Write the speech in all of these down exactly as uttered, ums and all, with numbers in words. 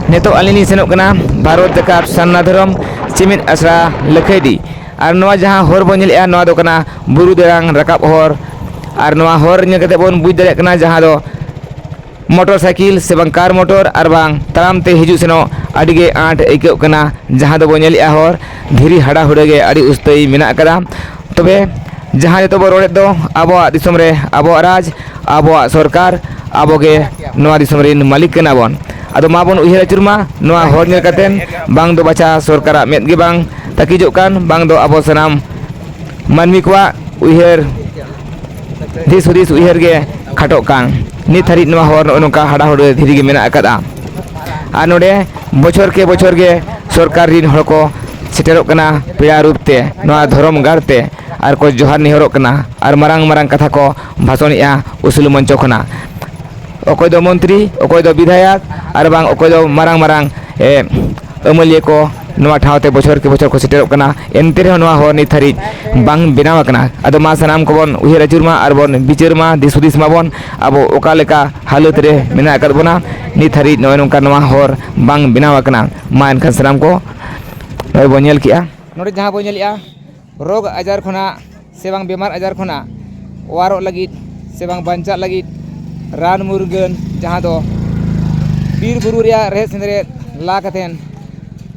ᱱᱤᱛᱚᱜ ᱟᱹᱞᱤᱧ ᱞᱤᱧ ᱥᱮᱱᱚᱜ ᱠᱟᱱᱟ ᱵᱷᱟᱨᱚᱛ ᱡᱟᱠᱟᱛ ᱥᱟᱨᱱᱟ ᱫᱷᱚᱨᱚᱢ ᱪᱮᱢᱮᱫ ᱟᱥᱲᱟ ᱞᱟᱹᱠᱷᱟᱹᱭᱰᱤ᱾ ᱟᱨ ᱱᱚᱣᱟ ᱡᱟᱦᱟᱸ ᱦᱚᱨ ᱵᱚᱱ ᱧᱮᱞᱮᱜᱼᱟ, ᱱᱚᱣᱟ ᱫᱚ ᱠᱟᱱᱟ ᱵᱩᱨᱩ ᱫᱮᱲᱟᱝ ᱨᱟᱠᱟᱵ ᱦᱚᱨ᱾ ᱟᱨ ᱱᱚᱣᱟ ᱦᱚᱨ ᱧᱮᱞ ᱠᱟᱛᱮ ᱵᱚᱱ ᱵᱩᱡᱽ ᱫᱟᱲᱮᱭᱟᱜ ᱠᱟᱱᱟ, ᱡᱟᱦᱟᱸ ᱫᱚ ᱢᱚᱴᱚᱨ ᱥᱟᱭᱠᱮᱞ ᱥᱮ ᱵᱟᱝ ᱠᱟᱨ ᱢᱚᱴᱚᱨ ᱟᱨ ᱵᱟᱝ ᱛᱟᱲᱟᱢ ᱛᱮ ᱦᱤᱡᱩᱜ ᱥᱮᱱᱚᱜ ᱟᱹᱰᱤ ᱜᱮ ᱟᱸᱴ ᱟᱹᱭᱠᱟᱹᱜ ᱠᱟᱱᱟ᱾ ᱡᱟᱦᱟᱸ ᱫᱚᱵᱚᱱ ᱧᱮᱞᱮᱜᱼᱟ, ᱦᱚᱨ ᱫᱷᱤᱨᱤ ᱦᱟᱰᱟ ᱦᱩᱰᱟᱹ ᱜᱮ ᱟᱹᱰᱤ ᱩᱥᱛᱟᱹᱭ ᱢᱮᱱᱟᱜ ᱟᱠᱟᱫᱟ᱾ ᱛᱚᱵᱮ ᱡᱟᱦᱟᱸ ᱡᱚᱛᱚ ᱵᱚᱱ ᱨᱚᱲᱮᱫ ᱫᱚ, ᱟᱵᱚᱣᱟᱜ ᱫᱤᱥᱚᱢ ᱨᱮ ᱟᱵᱚᱣᱟᱜ ᱨᱟᱡᱽ, ᱟᱵᱚᱣᱟᱜ ᱥᱚᱨᱠᱟᱨ, ᱟᱵᱚ ᱜᱮ ᱱᱚᱣᱟ ᱫᱤᱥᱚᱢ ᱨᱮᱱ ᱢᱟᱹᱞᱤᱠ ᱠᱟᱱᱟ ᱵᱚᱱ᱾ ᱟᱫᱚ ᱢᱟ ᱵᱚᱱ ᱩᱭᱦᱟᱹᱨ ᱟᱹᱪᱩᱨ ᱢᱟ ᱱᱚᱣᱟ ᱦᱚᱨ ᱧᱮᱞ ᱠᱟᱛᱮᱱ, ᱵᱟᱝ ᱫᱚ ᱵᱟᱪᱷᱟ ᱥᱚᱨᱠᱟᱨᱟᱜ ᱢᱮᱫ ᱜᱮ ᱵᱟᱝ ᱛᱟᱹᱠᱤᱡᱚᱜ ᱠᱟᱱ, ᱵᱟᱝ ᱫᱚ ᱟᱵᱚ ᱥᱟᱱᱟᱢ ᱢᱟᱹᱱᱢᱤ ᱠᱚᱣᱟᱜ ᱩᱭᱦᱟᱹᱨ ᱫᱤᱥ ᱦᱩᱫᱤᱥ ᱩᱭᱦᱟᱹᱨ ᱜᱮ ᱠᱷᱟᱴᱚᱜ ᱠᱟᱱ᱾ ᱱᱤᱛ ᱦᱟᱹᱨᱤᱡ ᱱᱚᱣᱟ ᱦᱚᱨ ᱱᱚᱜᱼᱚ ᱱᱚᱝᱠᱟ ᱦᱟᱰᱟ ᱦᱩᱰᱟᱹ ᱫᱷᱤᱨᱤ ᱜᱮ ᱢᱮᱱᱟᱜ ᱟᱠᱟᱫᱼᱟ᱾ ᱟᱨ ᱱᱚᱰᱮ ᱵᱚᱪᱷᱚᱨ ᱠᱮ ᱵᱚᱪᱷᱚᱨ ᱜᱮ ᱥᱚᱨᱠᱟᱨ ᱨᱤᱱ ᱦᱚᱲ ᱠᱚ ᱥᱮᱴᱮᱨᱚᱜ ᱠᱟᱱᱟ ᱯᱮᱲᱟ ᱨᱩᱯ ᱛᱮ, ᱱᱚᱣᱟ ᱫᱷᱚᱨᱚᱢ ᱜᱟᱲ ᱛᱮ, ᱟᱨ ᱠᱚ ᱡᱚᱦᱟᱨ ᱱᱮᱦᱚᱨᱚᱜ ᱠᱟᱱᱟ ᱟᱨ ᱢᱟᱨᱟᱝ ᱢᱟᱨᱟᱝ ᱠᱟᱛᱷᱟ ᱠᱚ ᱵᱷᱟᱥᱚᱱᱮᱜᱼᱟ ᱩᱥᱩᱞ ᱢᱚᱧᱪᱚ ᱠᱷᱚᱱᱟᱜ᱾ ᱚᱠᱚᱭ ᱫᱚ ᱢᱚᱱᱛᱨᱤ, ᱚᱠᱚᱭ ᱫᱚ ᱵᱤᱫᱷᱟᱭᱚᱠ, ᱟᱨ ᱵᱟᱝ ᱚᱠᱚᱭ ᱫᱚ ᱢᱟᱨᱟᱝ ᱢᱟᱨᱟᱝ, ᱮ, ᱟᱹᱢᱟᱹᱞᱤᱭᱟᱹ ᱠᱚ ᱱᱚᱣᱟ ᱴᱷᱟᱶ ᱛᱮ ᱵᱚᱪᱷᱚᱨ ᱠᱮ ᱵᱚᱪᱷᱚᱨ ᱠᱚ ᱥᱮᱴᱮᱨᱚᱜ ᱠᱟᱱᱟ᱾ ᱮᱱᱛᱮ ᱨᱮᱦᱚᱸ ᱱᱚᱣᱟ ᱦᱚᱨ ᱱᱤᱛ ᱦᱟᱹᱨᱤᱡ ᱵᱟᱝ ᱵᱮᱱᱟᱣ ᱟᱠᱟᱱᱟ᱾ ᱟᱫᱚ ᱢᱟ ᱥᱟᱱᱟᱢ ᱠᱚᱵᱚᱱ ᱩᱭᱦᱟᱹᱨ ᱟᱹᱪᱩᱨ ᱢᱟ ᱟᱨ ᱵᱚᱱ ᱵᱤᱪᱟᱹᱨ ᱢᱟ, ᱫᱤᱥ ᱦᱩᱫᱤᱥ ᱢᱟᱵᱚᱱ, ᱟᱵᱚ ᱚᱠᱟ ᱞᱮᱠᱟ ᱦᱟᱞᱚᱛ ᱨᱮ ᱢᱮᱱᱟᱜ ᱟᱠᱟᱫ ᱵᱚᱱᱟ, ᱱᱤᱛ ᱦᱟᱹᱨᱤᱡ ᱱᱚᱜᱼᱚᱭ ᱱᱚᱝᱠᱟ ᱱᱚᱣᱟ ᱦᱚᱨ ᱵᱟᱝ ᱵᱮᱱᱟᱣ ᱟᱠᱟᱱᱟ᱾ ᱢᱟ ᱮᱱᱠᱷᱟᱱ ᱥᱟᱱᱟᱢ ᱠᱚ ᱱᱚᱜᱼᱚᱭ ᱵᱚᱱ ᱧᱮᱞ ᱠᱮᱜᱼᱟ᱾ ᱱᱚᱰᱮ ᱡᱟᱦᱟᱸ ᱵᱚᱱ ᱧᱮᱞᱮᱜᱼᱟ, ᱨᱳᱜᱽ ᱟᱡᱟᱨ ᱠᱷᱚᱱᱟᱜ ᱥᱮ ᱵᱟᱝ ᱵᱮᱢᱟᱨ ᱟᱡᱟᱨ ᱠᱷᱚᱱᱟᱜ ᱚᱣᱟᱨᱚᱜ ᱞᱟᱹᱜᱤᱫ ᱥᱮ ᱵᱟᱝ ᱵᱟᱧᱪᱟᱜ ᱞᱟᱹᱜᱤᱫ ᱨᱟᱱ ᱢᱩᱨᱜᱟᱹᱱ, ᱡᱟᱦᱟᱸ ᱫᱚ ᱵᱤᱨ ᱵᱩᱨᱩ ᱨᱮᱭᱟᱜ ᱨᱮᱦᱮᱫ ᱥᱮᱸᱫᱮᱨᱮᱫ ᱞᱟ ᱠᱟᱛᱮᱱ,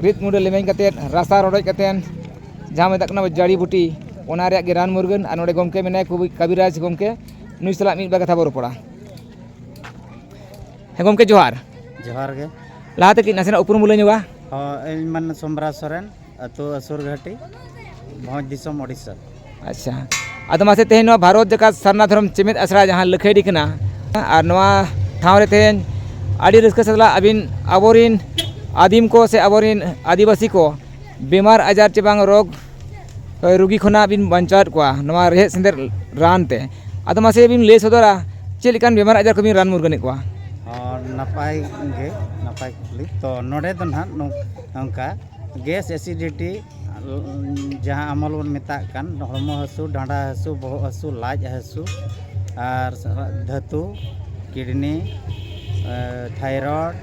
ᱨᱤᱫ ᱜᱩᱸᱰᱟᱹ ᱞᱮᱢᱮᱧ ᱠᱟᱛᱮᱫ, ᱨᱟᱥᱟ ᱨᱚᱰᱚᱡ ᱠᱟᱛᱮᱫ, ᱡᱟᱦᱟᱸ ᱢᱮᱛᱟᱜ ᱠᱟᱱᱟ ᱡᱟᱹᱲᱤ ᱵᱩᱴᱤ, ᱚᱱᱟ ᱨᱮᱭᱟᱜ ᱜᱮ ᱨᱟᱱ ᱢᱩᱨᱜᱟᱹᱱ᱾ ᱟᱨ ᱱᱚᱰᱮ ᱜᱚᱢᱠᱮ ᱢᱮᱱᱟᱭ, ᱠᱚᱵᱤ-, ᱠᱟᱵᱤᱨᱟᱡᱽ ᱜᱚᱢᱠᱮ, ᱱᱩᱭ ᱥᱟᱞᱟᱜ ᱢᱤᱫ ᱵᱟᱨ ᱠᱟᱛᱷᱟ ᱵᱚᱱ ᱨᱚᱯᱚᱲᱟ᱾ ᱦᱮᱸ ᱜᱚᱢᱠᱮ, ᱡᱚᱦᱟᱨ᱾ ᱡᱚᱦᱟᱨ ᱜᱮ᱾ ᱞᱟᱦᱟᱛᱮ ᱠᱟᱹᱡ ᱱᱟᱥᱮᱱᱟᱜ ᱩᱯᱨᱩᱢ ᱵᱚ ᱞᱟᱹᱭ ᱧᱚᱜᱟ᱾ ᱦᱚᱸ, ᱤᱧ ᱢᱟᱱ ᱥᱳᱢᱨᱟ ᱥᱚᱨᱮᱱ, ᱟᱹᱛᱩ ᱟᱹᱥᱩᱨ ᱜᱷᱟᱹᱴᱤ, ᱵᱷᱚᱸᱡᱽ ᱫᱤᱥᱚᱢ, ᱳᱰᱤᱥᱟ᱾ ᱟᱪᱪᱷᱟ, ᱟᱫᱚ ᱢᱟᱥᱮ, ᱛᱮᱦᱮᱧ ᱱᱚᱣᱟ ᱵᱷᱟᱨᱚᱛ ᱡᱟᱠᱟᱛ ᱥᱟᱨᱱᱟ ᱫᱷᱚᱨᱚᱢ ᱪᱮᱢᱮᱫ ᱟᱥᱲᱟ ᱡᱟᱦᱟᱸ ᱞᱟᱹᱠᱷᱟᱹᱭᱰᱤ ᱠᱟᱱᱟ, ᱟᱨ ᱱᱚᱣᱟ ᱴᱷᱟᱶ ᱨᱮ ᱛᱮᱦᱮᱧ ᱟᱹᱰᱤ ᱨᱟᱹᱥᱠᱟᱹ ᱥᱟᱞᱟᱜ ᱟᱹᱵᱤᱱ ᱟᱵᱚᱨᱤᱱ ᱟᱹᱫᱤᱢ ᱠᱚ ᱥᱮ ᱟᱵᱚᱨᱤᱱ ᱟᱹᱫᱤᱵᱟᱹᱥᱤ ᱠᱚ ᱵᱮᱢᱟᱨ ᱟᱡᱟᱨ ᱪᱮ ᱵᱟᱝ ᱨᱳᱜᱽ, ᱨᱩᱜᱤ ᱠᱷᱚᱱᱟᱜ ᱵᱤᱱ ᱵᱟᱧᱪᱟᱣᱮᱫ ᱠᱚᱣᱟ ᱱᱚᱣᱟ ᱨᱮᱦᱮᱫ ᱥᱮᱸᱫᱮᱨ ᱨᱟᱱ ᱛᱮ᱾ ᱟᱫᱚ ᱢᱟᱥᱮ ᱵᱤᱱ ᱞᱟᱹᱭ ᱥᱚᱫᱚᱨᱟ, ᱪᱮᱫ ᱞᱮᱠᱟᱱ ᱵᱮᱢᱟᱨ ᱟᱡᱟᱨ ᱠᱚᱵᱤᱱ ᱨᱟᱱ ᱢᱩᱨᱜᱟᱹᱱᱮᱫ ᱠᱚᱣᱟ? ᱦᱚᱸ, ᱱᱟᱯᱟᱭ ᱜᱮ, ᱱᱟᱯᱟᱭ ᱠᱩᱠᱞᱤ᱾ ᱛᱚ, ᱱᱚᱰᱮ ᱫᱚ ᱱᱟᱦᱟᱜ ᱱᱚᱝ-, ᱱᱚᱝᱠᱟ, ᱜᱮᱥ, ᱮᱥᱤᱰᱤᱴᱤ, ᱡᱟᱦᱟᱸ ᱟᱢᱚᱞ ᱵᱚᱱ ᱢᱮᱛᱟᱜ ᱠᱟᱱ, ᱦᱚᱲᱢᱚ ᱦᱟᱹᱥᱩ, ᱰᱟᱸᱰᱟ ᱦᱟᱹᱥᱩ, ᱵᱚᱦᱚᱜ ᱦᱟᱹᱥᱩ, ᱞᱟᱡ ᱦᱟᱹᱥᱩ, ᱟᱨ ᱫᱷᱟᱹᱛᱩ, ᱠᱤᱰᱱᱤ, ᱮ, ᱛᱷᱟᱭᱨᱚᱭᱮᱰ,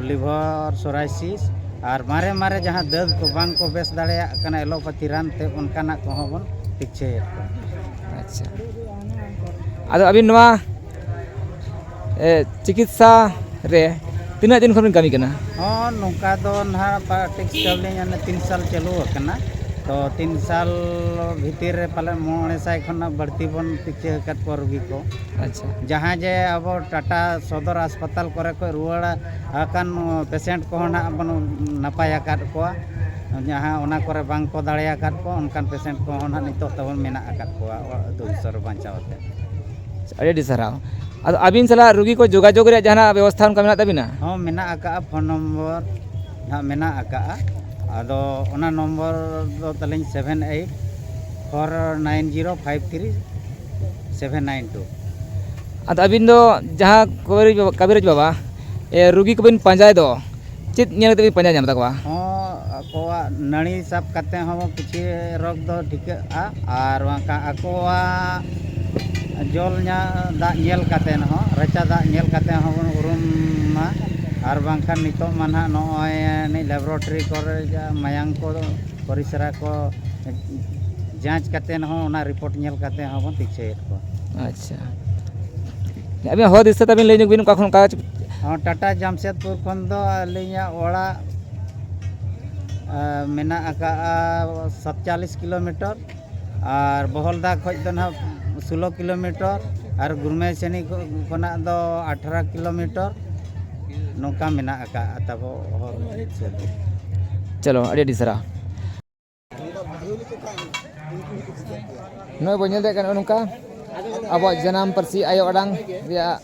ᱞᱤᱵᱷᱟᱨ ᱥᱳᱨᱟᱭᱥᱤᱥ ᱟᱨ ᱢᱟᱨᱮ ᱢᱟᱨᱮ ᱡᱟᱦᱟᱸ ᱫᱟᱹᱫ ᱠᱚ ᱵᱟᱝ ᱠᱚ ᱵᱮᱥ ᱫᱟᱲᱮᱭᱟᱜ ᱠᱟᱱᱟ ᱮᱞᱳᱯᱟᱛᱤ ᱨᱟᱱ ᱛᱮ, ᱚᱱᱠᱟᱱᱟᱜ ᱠᱚᱦᱚᱸ ᱵᱚᱱ ᱪᱤᱠᱤᱛᱥᱟᱭᱮᱫ ᱠᱚᱣᱟ᱾ ᱟᱪᱪᱷᱟ᱾ ᱟᱫᱚ ᱟᱹᱵᱤᱱ ᱱᱚᱣᱟ ᱮ, ᱪᱤᱠᱤᱛᱥᱟ ᱨᱮ ᱛᱤᱱᱟᱹᱜ ᱫᱤᱱ ᱠᱷᱚᱱ ᱵᱤᱱ ᱠᱟᱹᱢᱤ ᱠᱟᱱᱟ? ᱦᱚᱸ, ᱱᱚᱝᱠᱟ ᱫᱚ ᱱᱟᱦᱟᱜ ᱯᱨᱮᱠᱴᱤᱥ ᱪᱟᱹᱞᱩ ᱞᱤᱧ ᱦᱟᱱᱮ ᱛᱤᱱ ᱥᱟᱞ ᱪᱟᱹᱞᱩ ᱟᱠᱟᱱᱟ᱾ ᱛᱚ ᱛᱤᱱ ᱥᱟᱞ ᱵᱷᱤᱛᱤᱨ ᱨᱮ ᱯᱟᱞᱮᱱ ᱢᱚᱬᱮ ᱥᱟᱭ ᱠᱷᱚᱱᱟᱜ ᱵᱟᱹᱲᱛᱤ ᱵᱚᱱ ᱪᱤᱠᱤᱛᱥᱟ ᱟᱠᱟᱫ ᱠᱚᱣᱟ ᱨᱩᱜᱤ ᱠᱚ᱾ ᱟᱪᱪᱷᱟ᱾ ᱡᱟᱦᱟᱸ ᱡᱮ ᱟᱵᱚ ᱴᱟᱴᱟ ᱥᱚᱫᱚᱨ ᱦᱟᱥᱯᱟᱛᱟᱞ ᱠᱚᱨᱮ ᱠᱚ ᱨᱩᱣᱟᱹᱲ ᱟᱠᱟᱱ ᱯᱮᱥᱮᱱᱴ ᱠᱚᱦᱚᱸ ᱱᱟᱦᱟᱜ ᱵᱚᱱ ᱱᱟᱯᱟᱭ ᱟᱠᱟᱫ ᱠᱚᱣᱟ᱾ ᱡᱟᱦᱟᱸ ᱚᱱᱟ ᱠᱚᱨᱮ ᱵᱟᱝ ᱠᱚ ᱫᱟᱲᱮ ᱟᱠᱟᱫ ᱠᱚ, ᱚᱱᱠᱟᱱ ᱯᱮᱥᱮᱱᱴ ᱠᱚᱦᱚᱸ ᱱᱟᱦᱟᱜ ᱱᱤᱛᱚᱜ ᱛᱟᱵᱚᱱ ᱢᱮᱱᱟᱜ ᱟᱠᱟᱫ ᱠᱚᱣᱟ ᱚᱲᱟᱜ ᱟᱹᱛᱩ ᱫᱤᱥᱚᱢ ᱨᱮ ᱵᱟᱧᱪᱟᱣ ᱠᱟᱛᱮ᱾ ᱟᱹᱰᱤ ᱟᱹᱰᱤ ᱥᱟᱨᱦᱟᱣ᱾ ᱟᱫᱚ ᱟᱹᱵᱤᱱ ᱥᱟᱞᱟᱜ ᱨᱩᱜᱤ ᱠᱚ ᱡᱳᱜᱟᱡᱳᱜᱽ ᱨᱮᱭᱟᱜ ᱡᱟᱦᱟᱱᱟᱜ ᱵᱮᱵᱚᱥᱛᱷᱟ ᱚᱱᱠᱟ ᱢᱮᱱᱟᱜ ᱛᱟᱹᱵᱤᱱᱟ? ᱦᱚᱸ, ᱢᱮᱱᱟᱜ ᱟᱠᱟᱜᱼᱟ, ᱯᱷᱳᱱ ᱱᱚᱢᱵᱚᱨ ᱱᱟᱦᱟᱜ ᱢᱮᱱᱟᱜ ᱟᱠᱟᱜᱼᱟ᱾ ᱟᱫᱚ ᱚᱱᱟ ᱱᱚᱢᱵᱚᱨ ᱫᱚ ᱛᱟᱹᱞᱤᱧ seven eight four nine zero five three seven nine two᱾ ᱟᱫᱚ ᱟᱹᱵᱤᱱ ᱫᱚ ᱡᱟᱦᱟᱸ ᱠᱚᱵᱤᱨᱟᱡᱽ ᱵᱟᱵᱟ, ᱠᱟᱵᱤᱨᱟᱡᱽ ᱵᱟᱵᱟ, ᱮ, ᱨᱩᱜᱤ ᱠᱚᱵᱤᱱ ᱯᱟᱸᱡᱟᱭ ᱫᱚ, ᱪᱮᱫ ᱧᱮᱞ ᱠᱟᱛᱮ ᱵᱤᱱ ᱯᱟᱸᱡᱟ ᱧᱟᱢ ᱛᱟᱠᱚᱣᱟ? ᱦᱚᱸ, ᱟᱠᱚᱣᱟᱜ ᱱᱟᱹᱲᱤ ᱥᱟᱵ ᱠᱟᱛᱮ ᱦᱚᱸ ᱠᱤᱪᱷᱩ ᱨᱳᱜᱽ ᱫᱚ ᱴᱷᱤᱠᱟᱹᱜᱼᱟ, ᱟᱨ ᱵᱟᱝᱠᱷᱟᱱ ᱟᱠᱚᱣᱟᱜ ᱡᱚᱞ ᱧᱟ-, ᱫᱟᱜ ᱧᱮᱞ ᱠᱟᱛᱮ ᱦᱚᱸ, ᱨᱟᱪᱟ ᱫᱟᱜ ᱧᱮᱞ ᱠᱟᱛᱮ ᱦᱚᱸᱵᱚᱱ ᱩᱨᱩᱢᱟ᱾ ᱟᱨ ᱵᱟᱝᱠᱷᱟᱱ ᱱᱤᱛᱚᱜ ᱢᱟ ᱱᱟᱦᱟᱜ ᱱᱚᱜᱼᱚᱭ ᱱᱤᱡ ᱞᱮᱵᱚᱨᱮᱴᱚᱨᱤ ᱠᱚᱨᱮ ᱡᱟ ᱢᱟᱭᱟᱝ ᱠᱚ, ᱯᱚᱨᱤᱥᱨᱟ ᱠᱚ ᱡᱟᱸᱪ ᱠᱟᱛᱮ ᱦᱚᱸ, ᱚᱱᱟ ᱨᱤᱯᱳᱨᱴ ᱧᱮᱞ ᱠᱟᱛᱮ ᱦᱚᱸᱵᱚᱱ ᱫᱤᱥᱟᱹᱭᱮᱫ ᱠᱚᱣᱟ᱾ ᱟᱪᱪᱷᱟ᱾ ᱟᱹᱵᱤᱱᱟᱜ ᱦᱚᱨ ᱫᱤᱥᱟᱹ ᱛᱟᱵᱤᱱ ᱞᱟᱹᱭ ᱧᱚᱜ ᱵᱤᱱ, ᱚᱠᱟ ᱠᱷᱚᱱ ᱚᱠᱟ? ᱦᱚᱸ, ᱴᱟᱴᱟ ᱡᱟᱢᱥᱮᱫᱽᱯᱩᱨ ᱠᱷᱚᱱ ᱫᱚ ᱟᱹᱞᱤᱧᱟᱜ ᱚᱲᱟᱜ, ᱟ, ᱢᱮᱱᱟᱜ ᱟᱠᱟᱜᱼᱟ ᱥᱟᱛᱪᱟᱞᱤᱥ ᱠᱤᱞᱳᱢᱤᱴᱟᱨ, ᱟᱨ ᱵᱚᱦᱚᱞᱫᱟ ᱠᱷᱚᱱ ᱫᱚ ᱱᱟᱦᱟᱜ ᱥᱳᱞᱳ ᱠᱤᱞᱳᱢᱤᱴᱟᱨ, ᱟᱨ ᱜᱩᱨᱢᱮᱥᱟᱱᱤ ᱠᱷᱚ-, ᱠᱷᱚᱱᱟᱜ ᱫᱚ ᱟᱴᱷᱟᱨᱚ ᱠᱤᱞᱳᱢᱤᱴᱟᱨ, ᱱᱚᱝᱠᱟ ᱢᱮᱱᱟᱜ ᱟᱠᱟᱜᱼᱟ ᱛᱟᱵᱚ ᱦᱚᱨ ᱫᱤᱥᱟᱹ ᱫᱚ᱾ ᱪᱚᱞᱚ, ᱟᱹᱰᱤ ᱟᱹᱰᱤ ᱥᱟᱨᱦᱟᱣ᱾ ᱱᱚᱜᱼᱚᱭ ᱵᱚᱱ ᱧᱮᱞ ᱫᱟᱲᱮᱭᱟᱜ ᱠᱟᱱᱟ, ᱱᱚᱜᱼᱚ ᱱᱚᱝᱠᱟ ᱟᱵᱚᱣᱟᱜ ᱡᱟᱱᱟᱢ ᱯᱟᱹᱨᱥᱤ ᱟᱭᱳ ᱟᱲᱟᱝ ᱨᱮᱭᱟᱜ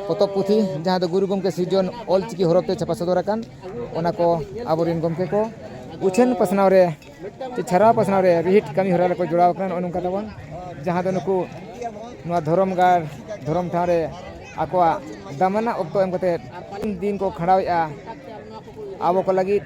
ᱯᱚᱛᱚᱵ ᱯᱩᱛᱷᱤ, ᱡᱟᱦᱟᱸ ᱫᱚ ᱜᱩᱨᱩ ᱜᱚᱢᱠᱮ ᱥᱤᱨᱡᱚᱱ ᱚᱞ ᱪᱤᱠᱤ ᱦᱚᱨᱚᱯ ᱛᱮ ᱪᱷᱟᱯᱟ ᱥᱚᱫᱚᱨ ᱟᱠᱟᱱ, ᱚᱱᱟ ᱠᱚ ᱟᱵᱚᱨᱮᱱ ᱜᱚᱢᱠᱮ ᱠᱚ ᱩᱪᱷᱟᱹᱱ ᱯᱟᱥᱱᱟᱣ ᱨᱮ ᱪᱮ ᱪᱷᱟᱨᱟᱣ ᱯᱟᱥᱱᱟᱣ ᱨᱮ ᱨᱤᱦᱤᱴ ᱠᱟᱹᱢᱤ ᱦᱚᱨᱟ ᱨᱮᱠᱚ ᱡᱚᱲᱟᱣ ᱟᱠᱟᱱᱟ᱾ ᱱᱚᱜᱼᱚ ᱱᱚᱝᱠᱟ ᱛᱟᱵᱚᱱ, ᱡᱟᱦᱟᱸ ᱫᱚ ᱱᱩᱠᱩ ᱱᱚᱣᱟ ᱫᱷᱚᱨᱚᱢ ᱜᱟᱲ, ᱫᱷᱚᱨᱚᱢ ᱴᱷᱟᱶ ᱨᱮ ᱟᱠᱚᱣᱟᱜ ᱫᱟᱢᱟᱱᱟᱜ ᱚᱠᱛᱚ ᱮᱢ ᱠᱟᱛᱮ ᱫᱤᱱ ᱠᱚ ᱠᱷᱟᱸᱰᱟᱣᱮᱫᱼᱟ ᱟᱵᱚ ᱠᱚ ᱞᱟᱹᱜᱤᱫ᱾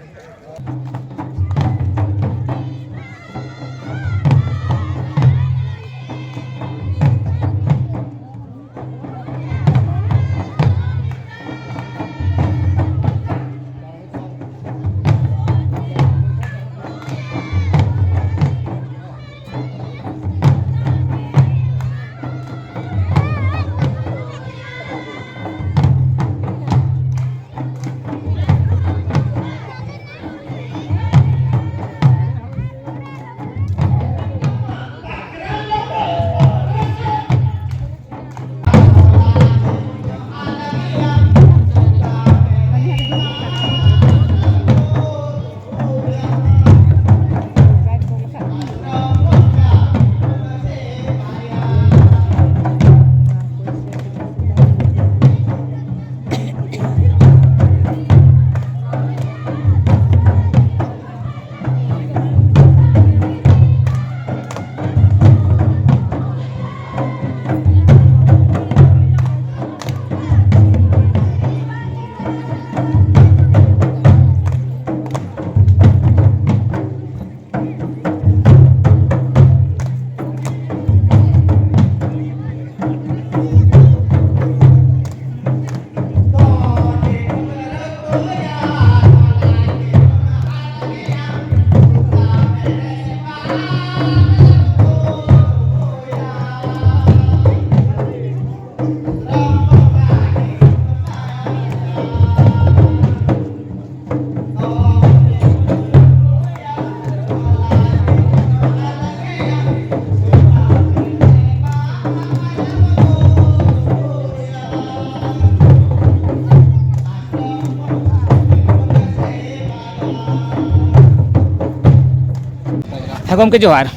ᱦᱮᱸ ᱜᱚᱢᱠᱮ, ᱡᱚᱦᱟᱨ᱾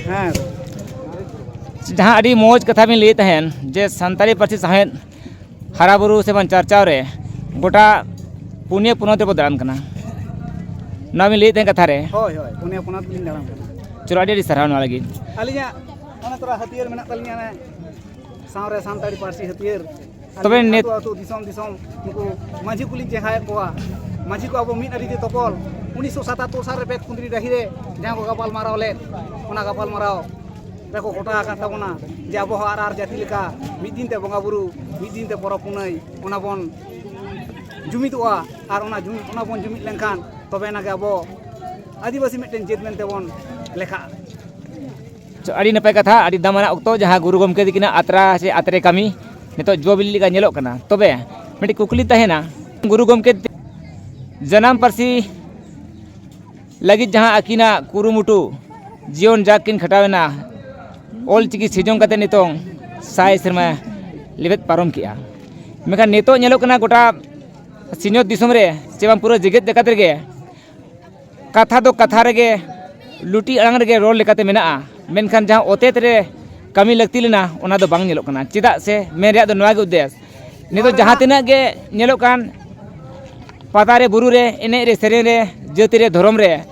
ᱦᱮᱸ᱾ ᱡᱟᱦᱟᱸ ᱟᱹᱰᱤ ᱢᱚᱡᱽ ᱠᱟᱛᱷᱟ ᱵᱤᱱ ᱞᱟᱹᱭᱮᱫ ᱛᱟᱦᱮᱱ, ᱡᱮ ᱥᱟᱱᱛᱟᱲᱤ ᱯᱟᱹᱨᱥᱤ ᱥᱟᱶᱦᱮᱫ ᱦᱟᱨᱟ ᱵᱩᱨᱩ ᱥᱮ ᱵᱟᱝ ᱪᱟᱨᱪᱟᱣ ᱨᱮ ᱜᱚᱴᱟ ᱯᱩᱱᱭᱟᱹ ᱯᱚᱱᱚᱛ ᱨᱮᱵᱚ ᱫᱟᱬᱟᱱ ᱠᱟᱱᱟ, ᱱᱚᱣᱟ ᱵᱤᱱ ᱞᱟᱹᱭᱮᱫ ᱛᱟᱦᱮᱸ ᱠᱟᱛᱷᱟ ᱨᱮ᱾ ᱦᱳᱭ, ᱦᱳᱭ, ᱯᱩᱱᱭᱟᱹ ᱯᱚᱱᱚᱛ ᱞᱤᱧ ᱫᱟᱬᱟᱱ ᱠᱟᱱᱟ᱾ ᱪᱚᱞᱚ, ᱟᱹᱰᱤ ᱟᱹᱰᱤ ᱥᱟᱨᱦᱟᱣ ᱱᱚᱣᱟ ᱞᱟᱹᱜᱤᱫ᱾ ᱟᱹᱞᱤᱧᱟᱜ ᱚᱱᱟ ᱛᱚᱨᱟ ᱦᱟᱹᱛᱭᱟᱹᱨ ᱢᱮᱱᱟᱜ ᱛᱟᱹᱞᱤᱧᱟ, ᱚᱱᱮ ᱥᱟᱶᱨᱮ ᱥᱟᱱᱛᱟᱲᱤ ᱯᱟᱹᱨᱥᱤ ᱦᱟᱹᱛᱭᱟᱹᱨ᱾ ᱛᱚᱵᱮ ᱟᱹᱞᱤᱧ ᱱᱤᱛ ᱟᱹᱛᱩ ᱟᱹᱛᱩ, ᱫᱤᱥᱚᱢ ᱫᱤᱥᱚᱢ, ᱱᱩᱠᱩ ᱢᱟᱹᱡᱷᱤ ᱠᱚᱞᱤᱧ ᱪᱮᱸᱜᱷᱟᱭᱮᱫ ᱠᱚᱣᱟ᱾ ᱢᱟᱹᱡᱷᱤ ᱠᱚ ᱟᱵᱚ ᱢᱤᱫ ᱟᱹᱨᱤ ᱛᱮ ᱛᱚᱯᱚᱞ᱾ ᱩᱱᱤᱥᱥᱚ ᱥᱟᱛᱟᱛᱛᱳᱨ ᱥᱟᱞ ᱨᱮ ᱵᱮᱛᱠᱩᱸᱫᱽᱨᱤ ᱰᱟᱹᱦᱤ ᱨᱮ ᱡᱟᱦᱟᱸ ᱠᱚ ᱜᱟᱯᱟᱞ ᱢᱟᱨᱟᱣ ᱞᱮᱫ, ᱚᱱᱟ ᱜᱟᱯᱟᱞ ᱢᱟᱨᱟᱣ ᱨᱮᱠᱚ ᱜᱚᱴᱟ ᱟᱠᱟᱫ ᱛᱟᱵᱚᱱᱟ ᱡᱮ ᱟᱵᱚ ᱦᱚᱸ ᱟᱨ ᱟᱨ ᱡᱟᱹᱛᱤ ᱞᱮᱠᱟ ᱢᱤᱫ ᱫᱤᱱ ᱛᱮ ᱵᱚᱸᱜᱟ ᱵᱩᱨᱩ, ᱢᱤᱫ ᱫᱤᱱ ᱛᱮ ᱯᱚᱨᱚᱵᱽ ᱯᱩᱱᱟᱹᱭ, ᱚᱱᱟ ᱵᱚᱱ ᱡᱩᱢᱤᱫᱚᱜᱼᱟ᱾ ᱟᱨ ᱚᱱᱟ ᱡᱩᱢᱤᱫ, ᱚᱱᱟ ᱵᱚᱱ ᱡᱩᱢᱤᱫ ᱞᱮᱱᱠᱷᱟᱱ ᱛᱚᱵᱮ ᱮᱱᱟᱜᱮ ᱟᱵᱚ ᱟᱹᱫᱤᱵᱟᱹᱥᱤ ᱢᱤᱫᱴᱮᱱ ᱡᱟᱹᱛ ᱢᱮᱱᱛᱮ ᱵᱚᱱ ᱞᱮᱠᱷᱟᱜᱼᱟ᱾ ᱟᱹᱰᱤ ᱱᱟᱯᱟᱭ ᱠᱟᱛᱷᱟ, ᱟᱹᱰᱤ ᱫᱟᱢᱟᱱᱟᱜ ᱚᱠᱛᱚ, ᱡᱟᱦᱟᱸ ᱜᱩᱨᱩ ᱜᱚᱢᱠᱮ ᱛᱟᱹᱠᱤᱱᱟᱜ ᱟᱛᱨᱟ ᱥᱮ ᱟᱛᱨᱮ ᱠᱟᱹᱢᱤ ᱱᱤᱛᱚᱜ ᱡᱚ ᱵᱤᱞᱤ ᱞᱮᱠᱟ ᱧᱮᱞᱚᱜ ᱠᱟᱱᱟ᱾ ᱛᱚᱵᱮ ᱢᱤᱫᱴᱤᱡ ᱠᱩᱠᱞᱤ ᱛᱟᱦᱮᱱᱟ, ᱜᱩᱨᱩ ᱜᱚᱢᱠᱮ ᱡᱟᱱᱟᱢ ᱯᱟᱹᱨᱥᱤ ᱞᱟᱹᱜᱤᱫ ᱡᱟᱦᱟᱸ ᱟᱹᱠᱤᱱᱟᱜ ᱠᱩᱨᱩᱢᱩᱴᱩ, ᱡᱤᱭᱚᱱ ᱡᱟᱜᱽ ᱠᱤᱱ ᱠᱷᱟᱴᱟᱣ ᱮᱱᱟ, ᱚᱞ ᱪᱤᱠᱤ ᱥᱤᱨᱡᱚᱱ ᱠᱟᱛᱮ ᱱᱤᱛᱚᱝ ᱥᱟᱭ ᱥᱮᱨᱢᱟ ᱞᱮᱵᱮᱫ ᱯᱟᱨᱚᱢ ᱠᱮᱜᱼᱟ, ᱢᱮᱱᱠᱷᱟᱱ ᱱᱤᱛᱚᱜ ᱧᱮᱞᱚᱜ ᱠᱟᱱᱟ ᱜᱚᱴᱟ ᱥᱤᱧᱚᱛ ᱫᱤᱥᱚᱢ ᱨᱮ ᱪᱮ ᱵᱟᱝ ᱯᱩᱨᱟᱹ ᱡᱮᱜᱮᱛ ᱡᱟᱠᱟᱛ ᱨᱮᱜᱮ ᱠᱟᱛᱷᱟ ᱫᱚ ᱠᱟᱛᱷᱟ ᱨᱮᱜᱮ, ᱞᱩᱴᱤ ᱟᱲᱟᱝ ᱨᱮᱜᱮ ᱨᱚᱲ ᱞᱮᱠᱟᱛᱮ ᱢᱮᱱᱟᱜᱼᱟ, ᱢᱮᱱᱠᱷᱟᱱ ᱡᱟᱦᱟᱸ ᱚᱛᱮᱛ ᱨᱮ ᱠᱟᱹᱢᱤ ᱞᱟᱹᱠᱛᱤ ᱞᱮᱱᱟ, ᱚᱱᱟ ᱫᱚ ᱵᱟᱝ ᱧᱮᱞᱚᱜ ᱠᱟᱱᱟ᱾ ᱪᱮᱫᱟᱜ ᱥᱮ ᱢᱮᱱ ᱨᱮᱭᱟᱜ ᱫᱚ ᱱᱚᱣᱟ ᱜᱮ ᱩᱫᱽᱫᱮᱥ, ᱱᱤᱛᱚᱜ ᱡᱟᱦᱟᱸ ᱛᱤᱱᱟᱹᱜ ᱜᱮ ᱧᱮᱞᱚᱜ ᱠᱟᱱ ᱯᱟᱛᱟ ᱨᱮ, ᱵᱩᱨᱩ ᱨᱮ, ᱮᱱᱮᱡ ᱨᱮ, ᱥᱮᱨᱮᱧ ᱨᱮ, ᱡᱟᱹᱛᱤ ᱨᱮ, ᱫᱷᱚᱨᱚᱢ ᱨᱮ,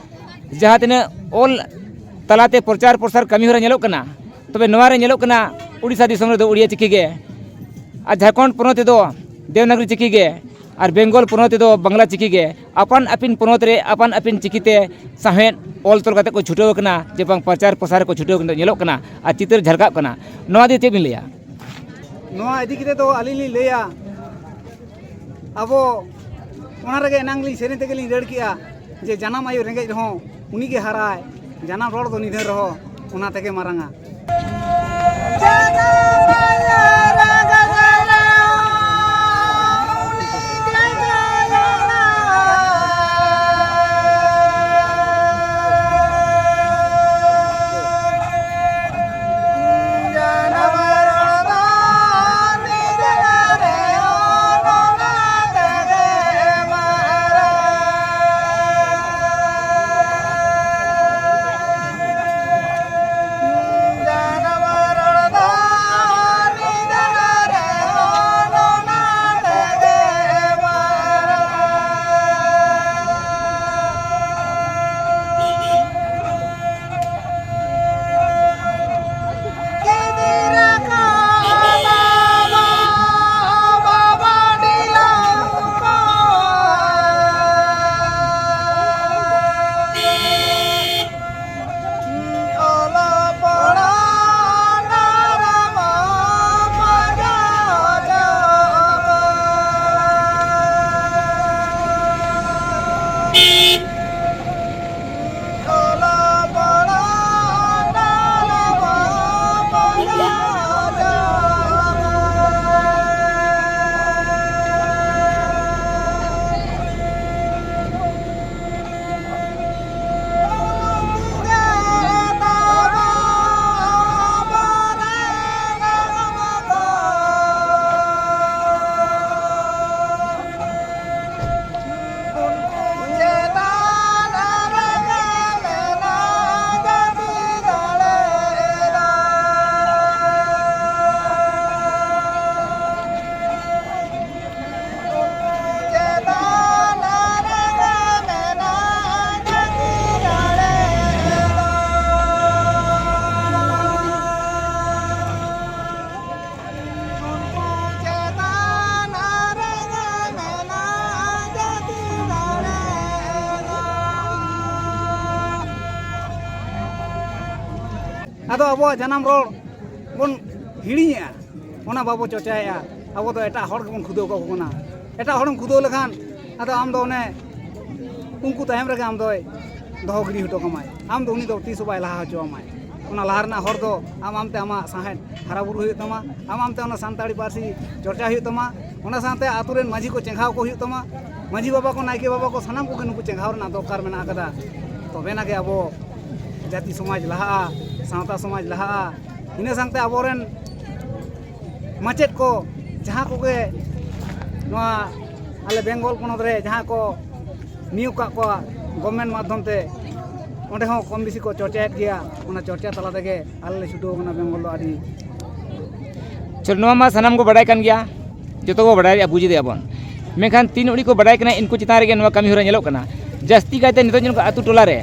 ᱡᱟᱦᱟᱸ ᱛᱤᱱᱟᱹᱜ ᱚᱞ ᱛᱟᱞᱟᱛᱮ ᱯᱨᱚᱪᱟᱨ ᱯᱨᱚᱥᱟᱨ ᱠᱟᱹᱢᱤ ᱦᱚᱨᱟ ᱧᱮᱞᱚᱜ ᱠᱟᱱᱟ, ᱛᱚᱵᱮ ᱱᱚᱣᱟ ᱨᱮ ᱧᱮᱞᱚᱜ ᱠᱟᱱᱟ ᱩᱲᱤᱥᱥᱟ ᱫᱤᱥᱚᱢ ᱨᱮᱫᱚ ᱩᱲᱤᱭᱟ ᱪᱤᱠᱤ ᱜᱮ, ᱟᱨ ᱡᱷᱟᱲᱠᱷᱚᱸᱰ ᱯᱚᱱᱚᱛ ᱨᱮᱫᱚ ᱫᱮᱵᱽᱱᱟᱜᱚᱨᱤ ᱪᱤᱠᱤ ᱜᱮ, ᱟᱨ ᱵᱮᱝᱜᱚᱞ ᱯᱚᱱᱚᱛ ᱨᱮᱫᱚ ᱵᱟᱝᱞᱟ ᱪᱤᱠᱤ ᱜᱮ᱾ ᱟᱯᱟᱱ ᱟᱹᱯᱤᱱ ᱯᱚᱱᱚᱛ ᱨᱮ ᱟᱯᱟᱱ ᱟᱹᱯᱤᱱ ᱪᱤᱠᱤᱛᱮ ᱥᱟᱶᱦᱮᱫ ᱚᱞ ᱛᱚᱞ ᱠᱟᱛᱮ ᱠᱚ ᱪᱷᱩᱴᱟᱹᱣ ᱟᱠᱟᱱᱟ, ᱡᱮ ᱵᱟᱝ ᱯᱨᱚᱪᱟᱨ ᱯᱨᱚᱥᱟᱨ ᱨᱮᱠᱚ ᱪᱷᱩᱴᱟᱹᱣ ᱟᱠᱟᱱᱟ, ᱧᱮᱞᱚᱜ ᱠᱟᱱᱟ ᱟᱨ ᱪᱤᱛᱟᱹᱨ ᱡᱷᱟᱞᱠᱟᱜ ᱠᱟᱱᱟ᱾ ᱱᱚᱣᱟ ᱫᱚ ᱪᱮᱫ ᱵᱤᱱ ᱞᱟᱹᱭᱟ? ᱱᱚᱣᱟ ᱤᱫᱤ ᱠᱟᱛᱮ ᱫᱚ ᱟᱹᱞᱤᱧ ᱞᱤᱧ ᱞᱟᱹᱭᱟ, ᱟᱵᱚ ᱚᱱᱟ ᱨᱮᱜᱮ ᱮᱱᱟᱝ ᱞᱤᱧ ᱥᱮᱨᱮᱧ ᱛᱮᱜᱮ ᱞᱤᱧ ᱨᱟᱹᱲ ᱠᱮᱜᱼᱟ ᱡᱮ ᱡᱟᱱᱟᱢ ᱟᱭᱳ ᱨᱮᱸᱜᱮᱡ ᱨᱮᱦᱚᱸ ᱩᱱᱤᱜᱮ ᱦᱟᱨᱟᱭ, ᱡᱟᱱᱟᱢ ᱨᱚᱲ ᱫᱚ ᱱᱤᱫᱷᱟᱹᱱ ᱨᱮᱦᱚᱸ ᱚᱱᱟ ᱛᱮᱜᱮ ᱢᱟᱨᱟᱝᱟ᱾ ᱟᱫᱚ ᱟᱵᱚᱣᱟᱜ ᱡᱟᱱᱟᱢ ᱨᱚᱲ ᱵᱚᱱ ᱦᱤᱲᱤᱧᱮᱜᱼᱟ, ᱚᱱᱟ ᱵᱟᱵᱚ ᱪᱚᱨᱪᱟᱭᱮᱜᱼᱟ᱾ ᱟᱵᱚ ᱫᱚ ᱮᱴᱟᱜ ᱦᱚᱲ ᱜᱮᱵᱚᱱ ᱠᱷᱩᱫᱟᱹᱣ ᱠᱟᱠᱚ ᱠᱟᱱᱟ᱾ ᱮᱴᱟᱜ ᱦᱚᱲᱮᱢ ᱠᱷᱩᱫᱟᱹᱣ ᱞᱮᱠᱷᱟᱱ ᱟᱫᱚ ᱟᱢ ᱫᱚ ᱚᱱᱮ ᱩᱱᱠᱩ ᱛᱟᱭᱚᱢ ᱨᱮᱜᱮ ᱟᱢ ᱫᱚᱭ ᱫᱚᱦᱚ ᱜᱤᱰᱤ ᱦᱚᱴᱚ ᱠᱟᱢᱟᱭ᱾ ᱟᱢ ᱫᱚ ᱩᱱᱤ ᱫᱚ ᱛᱤᱥ ᱦᱚᱸ ᱵᱟᱭ ᱞᱟᱦᱟ ᱦᱚᱪᱚ ᱟᱢᱟᱭ᱾ ᱚᱱᱟ ᱞᱟᱦᱟ ᱨᱮᱱᱟᱜ ᱦᱚᱨ ᱫᱚ ᱟᱢ ᱟᱢᱛᱮ ᱟᱢᱟᱜ ᱥᱟᱶᱦᱮᱫ ᱦᱟᱨᱟ ᱵᱩᱨᱩ ᱦᱩᱭᱩᱜ ᱛᱟᱢᱟ, ᱟᱢ ᱟᱢᱛᱮ ᱚᱱᱟ ᱥᱟᱱᱛᱟᱲᱤ ᱯᱟᱹᱨᱥᱤ ᱪᱚᱨᱪᱟ ᱦᱩᱭᱩᱜ ᱛᱟᱢᱟ᱾ ᱚᱱᱟ ᱥᱟᱶᱛᱮ ᱟᱛᱳ ᱨᱮᱱ ᱢᱟᱹᱡᱷᱤ ᱠᱚ ᱪᱮᱸᱜᱷᱟᱣ ᱠᱚ ᱦᱩᱭᱩᱜ ᱛᱟᱢᱟ᱾ ᱢᱟᱹᱡᱷᱤ ᱵᱟᱵᱟ ᱠᱚ, ᱱᱟᱭᱠᱮ ᱵᱟᱵᱟ ᱠᱚ, ᱥᱟᱱᱟᱢ ᱠᱚᱜᱮ ᱱᱩᱠᱩ ᱪᱮᱸᱜᱷᱟᱣ ᱨᱮᱱᱟᱜ ᱫᱚᱨᱠᱟᱨ ᱢᱮᱱᱟᱜ ᱟᱠᱟᱫᱟ᱾ ᱛᱚᱵᱮᱱᱟ ᱜᱮ ᱟᱵᱚ ᱡᱟᱹᱛᱤ ᱥᱚᱢᱟᱡᱽ ᱞᱟᱦᱟᱜᱼᱟ, ᱥᱟᱶᱛᱟ ᱥᱚᱢᱟᱡᱽ ᱞᱟᱦᱟᱜᱼᱟ᱾ ᱤᱱᱟᱹ ᱥᱟᱶᱛᱮ ᱟᱵᱚᱨᱮᱱ ᱢᱟᱪᱮᱫ ᱠᱚ ᱡᱟᱦᱟᱸ ᱠᱚᱜᱮ ᱱᱚᱣᱟ ᱟᱞᱮ ᱵᱮᱝᱜᱚᱞ ᱯᱚᱱᱚᱛ ᱨᱮ ᱡᱟᱦᱟᱸ ᱠᱚ ᱱᱤᱭᱳᱜᱽ ᱠᱟᱜ ᱠᱚᱣᱟ ᱜᱚᱵᱷᱢᱮᱱᱴ ᱢᱟᱫᱽᱫᱷᱚᱢ ᱛᱮ, ᱚᱸᱰᱮ ᱦᱚᱸ ᱠᱚᱢ ᱵᱮᱥᱤ ᱠᱚ ᱪᱚᱨᱪᱟᱭᱮᱫ ᱜᱮᱭᱟ᱾ ᱚᱱᱟ ᱪᱚᱨᱪᱟ ᱛᱟᱞᱟ ᱛᱮᱜᱮ ᱟᱞᱮ ᱞᱮ ᱪᱷᱩᱴᱟᱹᱣ ᱠᱟᱱᱟ ᱵᱮᱝᱜᱚᱞ ᱫᱚ ᱟᱹᱰᱤ᱾ ᱪᱚᱞᱚ, ᱱᱚᱣᱟ ᱢᱟ ᱥᱟᱱᱟᱢ ᱠᱚ ᱵᱟᱰᱟᱭ ᱠᱟᱱ ᱜᱮᱭᱟ, ᱡᱚᱛᱚ ᱠᱚ ᱵᱟᱰᱟᱭᱟ, ᱵᱩᱡᱽ ᱮᱫᱟ ᱵᱚᱱ᱾ ᱢᱮᱱᱠᱷᱟᱱ ᱛᱤᱱ ᱩᱰᱤᱡ ᱠᱚ ᱵᱟᱰᱟᱭ ᱠᱟᱱᱟ, ᱤᱱᱠᱩ ᱪᱮᱛᱟᱱ ᱨᱮᱜᱮ ᱱᱚᱣᱟ ᱠᱟᱹᱢᱤ ᱦᱚᱨᱟ ᱧᱮᱞᱚᱜ ᱠᱟᱱᱟ᱾ ᱡᱟᱹᱥᱛᱤ ᱠᱟᱭᱛᱮ ᱱᱤᱛᱚᱜ ᱧᱮᱞᱚᱜ ᱠᱟᱱᱟ, ᱟᱹᱛᱩ ᱴᱚᱞᱟ ᱨᱮ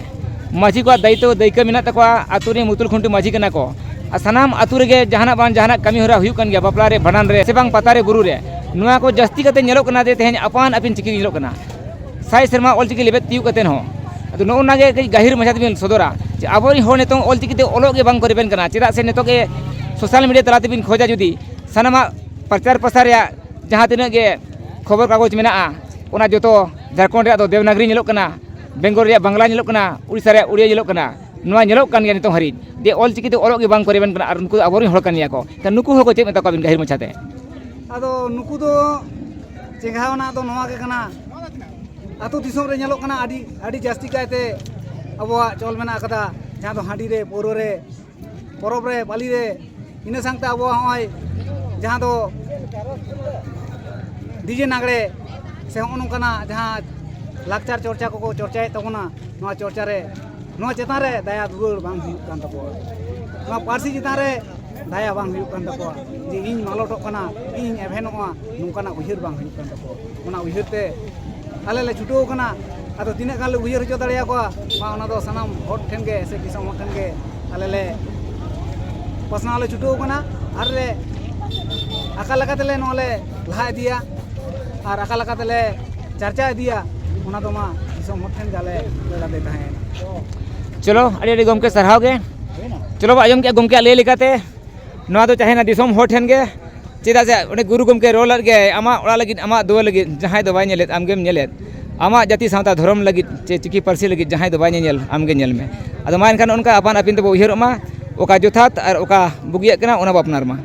ᱢᱟᱹᱡᱷᱤ ᱠᱚᱣᱟᱜ ᱫᱟᱭᱤᱛᱛᱚ ᱫᱟᱹᱭᱠᱟᱹ ᱢᱮᱱᱟᱜ ᱛᱟᱠᱚᱣᱟ, ᱟᱹᱛᱩ ᱨᱮᱱ ᱢᱩᱛᱩᱞ ᱠᱷᱩᱱᱴᱤ ᱢᱟᱹᱡᱷᱤ ᱠᱟᱱᱟ ᱠᱚ᱾ ᱟᱨ ᱥᱟᱱᱟᱢ ᱟᱹᱛᱩ ᱨᱮᱜᱮ ᱡᱟᱦᱟᱱᱟᱜ ᱵᱟᱝ ᱡᱟᱦᱟᱱᱟᱜ ᱠᱟᱹᱢᱤ ᱦᱚᱨᱟ ᱦᱩᱭᱩᱜ ᱠᱟᱱ ᱜᱮᱭᱟ, ᱵᱟᱯᱞᱟ ᱨᱮ, ᱵᱷᱟᱸᱰᱟᱱ ᱨᱮ, ᱥᱮ ᱵᱟᱝ ᱯᱟᱛᱟ ᱨᱮ, ᱵᱩᱨᱩ ᱨᱮ᱾ ᱱᱚᱣᱟ ᱠᱚ ᱡᱟᱹᱥᱛᱤ ᱠᱟᱛᱮ ᱧᱮᱞᱚᱜ ᱠᱟᱱᱟ ᱡᱮ ᱛᱮᱦᱮᱧ ᱟᱯᱟᱱ ᱟᱹᱯᱤᱱ ᱪᱤᱠᱤ ᱧᱮᱞᱚᱜ ᱠᱟᱱᱟ᱾ ᱥᱟᱭ ᱥᱮᱨᱢᱟ ᱚᱞᱪᱤᱠᱤ ᱞᱮᱵᱮᱫ ᱛᱤᱭᱳᱜ ᱠᱟᱛᱮ ᱦᱚᱸ᱾ ᱟᱫᱚ ᱱᱚᱜᱼᱚ ᱱᱚᱣᱟ ᱜᱮ ᱠᱟᱹᱡ ᱜᱟᱹᱦᱤᱨ ᱢᱟᱪᱷᱟ ᱛᱮᱵᱤᱱ ᱥᱚᱫᱚᱨᱟ ᱡᱮ ᱟᱵᱚᱨᱮᱱ ᱦᱚᱲ ᱱᱤᱛᱚᱝ ᱚᱞᱪᱤᱠᱤ ᱛᱮ ᱚᱞᱚᱜ ᱜᱮ ᱵᱟᱝ ᱠᱚ ᱨᱮᱵᱮᱱ ᱠᱟᱱᱟ᱾ ᱪᱮᱫᱟᱜ ᱥᱮ ᱱᱤᱛᱚᱜ ᱜᱮ ᱥᱳᱥᱟᱞ ᱢᱤᱰᱤᱭᱟ ᱛᱟᱞᱟ ᱛᱮᱵᱤᱱ ᱠᱷᱚᱡᱟ, ᱡᱩᱫᱤ ᱥᱟᱱᱟᱢᱟᱜ ᱯᱨᱚᱪᱟᱨ ᱯᱨᱚᱥᱟᱨ ᱨᱮᱭᱟᱜ ᱡᱟᱦᱟᱸ ᱛᱤᱱᱟᱹᱜ ᱜᱮ ᱠᱷᱚᱵᱚᱨ ᱠᱟᱜᱚᱡᱽ ᱢᱮᱱᱟᱜᱼᱟ, ᱚᱱᱟ ᱡᱚᱛᱚ ᱡᱷᱟᱲᱠᱷᱚᱸᱰ ᱨᱮᱭᱟᱜ ᱫᱚ ᱫᱮᱵᱽᱱᱟᱜᱽᱨᱤ ᱧᱮᱞᱚᱜ ᱠᱟᱱᱟ, ᱵᱮᱝᱜᱚᱞ ᱨᱮᱭᱟᱜ ᱵᱟᱝᱞᱟ ᱧᱮᱞᱚᱜ ᱠᱟᱱᱟ, ᱩᱲᱤᱥᱥᱟ ᱨᱮᱭᱟᱜ ᱩᱲᱤᱭᱟ ᱧᱮᱞᱚᱜ ᱠᱟᱱᱟ᱾ ᱱᱚᱣᱟ ᱧᱮᱞᱚᱜ ᱠᱟᱱ ᱜᱮᱭᱟ ᱱᱤᱛᱚᱝ ᱦᱟᱹᱨᱤᱡ ᱡᱮ ᱚᱞᱪᱤᱠᱤ ᱛᱮ ᱚᱞᱚᱜ ᱜᱮ ᱵᱟᱝ ᱠᱚ ᱨᱮᱵᱮᱱ ᱠᱟᱱᱟ, ᱟᱨ ᱩᱱᱠᱩ ᱫᱚ ᱟᱵᱚᱨᱮᱱ ᱦᱚᱲ ᱠᱟᱱ ᱜᱮᱭᱟ ᱠᱚ᱾ ᱮᱱᱠᱷᱟᱱ ᱱᱩᱠᱩ ᱦᱚᱸ ᱠᱚ ᱪᱮᱫ ᱢᱮᱛᱟ ᱠᱚᱣᱟ ᱵᱤᱱ ᱜᱟᱹᱦᱤᱨ ᱢᱟᱪᱷᱟᱛᱮ? ᱟᱫᱚ ᱱᱩᱠᱩ ᱫᱚ ᱪᱮᱸᱜᱷᱟᱣ ᱟᱱᱟᱜ ᱫᱚ ᱱᱚᱣᱟ ᱜᱮ ᱠᱟᱱᱟ, ᱟᱹᱛᱩ ᱫᱤᱥᱚᱢ ᱨᱮ ᱧᱮᱞᱚᱜ ᱠᱟᱱᱟ ᱟᱹᱰᱤ, ᱟᱹᱰᱤ ᱡᱟᱹᱥᱛᱤ ᱠᱟᱭᱛᱮ ᱟᱵᱚᱣᱟᱜ ᱪᱚᱞ ᱢᱮᱱᱟᱜ ᱟᱠᱟᱫᱟ, ᱡᱟᱦᱟᱸ ᱫᱚ ᱦᱟᱺᱰᱤ ᱨᱮ, ᱯᱟᱹᱣᱨᱟᱹ ᱨᱮ, ᱯᱚᱨᱚᱵᱽ ᱨᱮ, ᱯᱟᱹᱞᱤ ᱨᱮ, ᱤᱱᱟᱹ ᱥᱟᱶᱛᱮ ᱟᱵᱚᱣᱟᱜ ᱦᱚᱸᱜᱼᱚᱭ ᱡᱟᱦᱟᱸ ᱫᱚ ᱰᱤᱡᱮ ᱞᱟᱜᱽᱲᱮ ᱥᱮ ᱦᱚᱸᱜᱼᱚ ᱱᱚᱝᱠᱟᱱᱟᱜ ᱡᱟᱦᱟᱸ ᱞᱟᱠᱪᱟᱨ ᱪᱚᱨᱪᱟ ᱠᱚᱠᱚ ᱪᱚᱨᱪᱟᱭᱮᱫ ᱛᱟᱵᱚᱱᱟ, ᱱᱚᱣᱟ ᱪᱚᱨᱪᱟ ᱨᱮ, ᱱᱚᱣᱟ ᱪᱮᱛᱟᱱ ᱨᱮ ᱫᱟᱭᱟ ᱫᱩᱞᱟᱹᱲ ᱵᱟᱝ ᱦᱩᱭᱩᱜ ᱠᱟᱱ ᱛᱟᱠᱚᱣᱟ᱾ ᱱᱚᱣᱟ ᱯᱟᱹᱨᱥᱤ ᱪᱮᱛᱟᱱ ᱨᱮ ᱫᱟᱭᱟ ᱵᱟᱝ ᱦᱩᱭᱩᱜ ᱠᱟᱱ ᱛᱟᱠᱚᱣᱟ ᱡᱮ ᱤᱧ ᱢᱟᱞᱚᱴᱚᱜ ᱠᱟᱱᱟ, ᱤᱧ ᱮᱵᱷᱮᱱᱚᱜᱼᱟ, ᱱᱚᱝᱠᱟᱱᱟᱜ ᱩᱭᱦᱟᱹᱨ ᱵᱟᱝ ᱦᱩᱭᱩᱜ ᱠᱟᱱ ᱛᱟᱠᱚᱣᱟ᱾ ᱚᱱᱟ ᱩᱭᱦᱟᱹᱨ ᱛᱮ ᱟᱞᱮ ᱞᱮ ᱪᱷᱩᱴᱟᱹᱣ ᱠᱟᱱᱟ᱾ ᱟᱫᱚ ᱛᱤᱱᱟᱹᱜ ᱜᱟᱱ ᱞᱮ ᱩᱭᱦᱟᱹᱨ ᱦᱚᱪᱚ ᱫᱟᱲᱮᱭᱟᱠᱚᱣᱟ, ᱢᱟ ᱚᱱᱟ ᱫᱚ ᱥᱟᱱᱟᱢ ᱦᱚᱲ ᱴᱷᱮᱱ ᱜᱮ ᱥᱮ ᱫᱤᱥᱚᱢ ᱦᱚᱲ ᱴᱷᱮᱱ ᱜᱮ ᱟᱞᱮ ᱞᱮ ᱯᱟᱥᱱᱟᱣ ᱞᱮ ᱪᱷᱩᱴᱟᱹᱣ ᱠᱟᱱᱟ᱾ ᱟᱨ ᱞᱮ ᱟᱠᱟ ᱞᱮᱠᱟ ᱛᱮᱞᱮ ᱱᱚᱣᱟ ᱞᱮ ᱞᱟᱦᱟ ᱤᱫᱤᱭᱟ ᱟᱨ ᱟᱠᱟ ᱞᱮᱠᱟ ᱛᱮᱞᱮ ᱪᱟᱨᱪᱟ ᱤᱫᱤᱭᱟ, ᱚᱱᱟ ᱫᱚ ᱢᱟ ᱫᱤᱥᱚᱢ ᱦᱚᱲ ᱴᱷᱮᱱ ᱜᱮ ᱟᱞᱮ ᱞᱟᱹᱲ ᱟᱫᱮ ᱛᱟᱦᱮᱸᱭᱮᱱᱟ᱾ ᱪᱚᱞᱚ, ᱟᱹᱰᱤ ᱟᱹᱰᱤ ᱜᱚᱢᱠᱮ ᱥᱟᱨᱦᱟᱣ ᱜᱮ᱾ ᱦᱩᱭᱱᱟ? ᱪᱚᱞᱚ ᱵᱚ ᱟᱸᱡᱚᱢ ᱠᱮᱜᱼᱟ ᱜᱚᱢᱠᱮᱭᱟᱜ ᱞᱟᱹᱭ ᱞᱮᱠᱟᱛᱮ, ᱱᱚᱣᱟ ᱫᱚ ᱛᱟᱦᱮᱱᱟ ᱫᱤᱥᱚᱢ ᱦᱚᱲ ᱴᱷᱮᱱ ᱜᱮ᱾ ᱪᱮᱫᱟᱜ ᱥᱮ ᱚᱸᱰᱮ ᱜᱩᱨᱩ ᱜᱚᱢᱠᱮ ᱨᱚᱲ ᱞᱮᱫ ᱜᱮᱭᱟᱭ, ᱟᱢᱟᱜ ᱚᱲᱟᱜ ᱞᱟᱹᱜᱤᱫ, ᱟᱢᱟᱜ ᱫᱩᱣᱟᱹᱨ ᱞᱟᱹᱜᱤᱫ ᱡᱟᱦᱟᱸᱭ ᱫᱚ ᱵᱟᱭ ᱧᱮᱞᱮᱫ, ᱟᱢᱜᱮᱢ ᱧᱮᱞᱮᱫ᱾ ᱟᱢᱟᱜ ᱡᱟᱹᱛᱤ ᱥᱟᱶᱛᱟ ᱫᱷᱚᱨᱚᱢ ᱞᱟᱹᱜᱤᱫ ᱪᱮ ᱪᱤᱠᱤ ᱯᱟᱹᱨᱥᱤ ᱞᱟᱹᱜᱤᱫ ᱡᱟᱦᱟᱸᱭ ᱫᱚ ᱵᱟᱭ ᱧᱮᱧᱮᱞ, ᱟᱢᱜᱮ ᱧᱮᱞ ᱢᱮ᱾ ᱟᱫᱚ ᱢᱟ ᱮᱱᱠᱷᱟᱱ ᱚᱱᱠᱟ ᱟᱯᱟᱱ ᱟᱹᱯᱤᱱ ᱛᱮᱵᱚ ᱩᱭᱦᱟᱹᱨᱚᱜ ᱢᱟ, ᱚᱠᱟ ᱡᱚᱛᱷᱟᱛ ᱟᱨ ᱚᱠᱟ ᱵᱩᱜᱤᱭᱟᱜ ᱠᱟᱱᱟ ᱚᱱᱟ ᱵᱚ ᱟᱯᱱᱟᱨ ᱢᱟ᱾